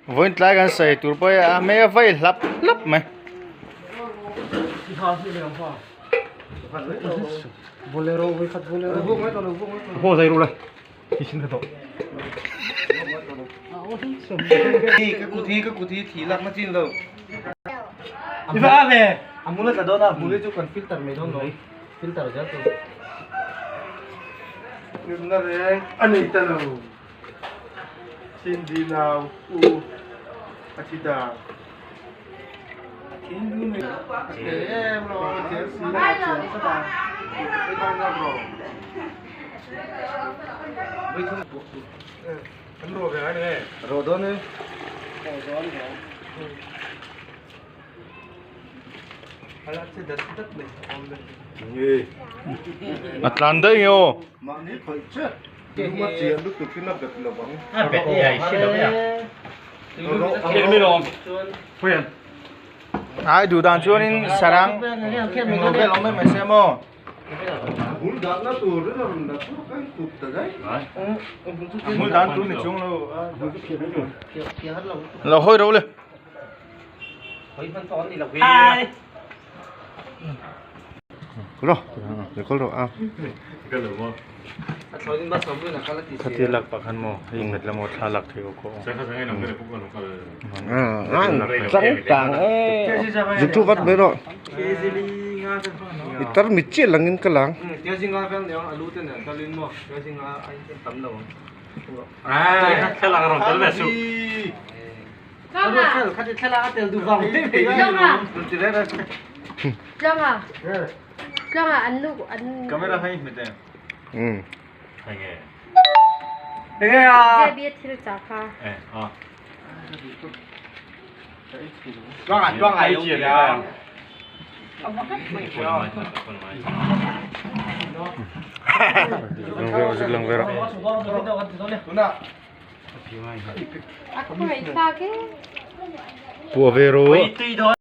Vawiin tlai kan sawi tur pawh hi a hmel a vai hlap hlap mai. Cindy nau u a thi ta. A thin du mai. A te em lo a thiam si a thiam tlat a. Ei tan lak rawh. Kan rawh ve ngai nge? Rawh dawn e. Rawh dawn rawh. Ala che dat dat mai awm ve. Nge. A tlan daih nge aw. Mahni khawih che. Lung a chian lutuk in a bet lo ang. A bet i ai si lo ya. Ai duh dan chuanin sarang englo vel awm em mai se maw. Hmul dahna tur in a rawn dah chhuak a kut ta daih. Hmul dan tur ni chung lo. Lo hawi ro le. Ro, kal ro a. Khatia lak pah khan maw hei met lamaw thla lak thei aw khaw Changkang e zuk thu vat mai rawh i tar mit chiah langin ka lang. Camera hei hmet e. Lang ve rawh. Puah ve rawh.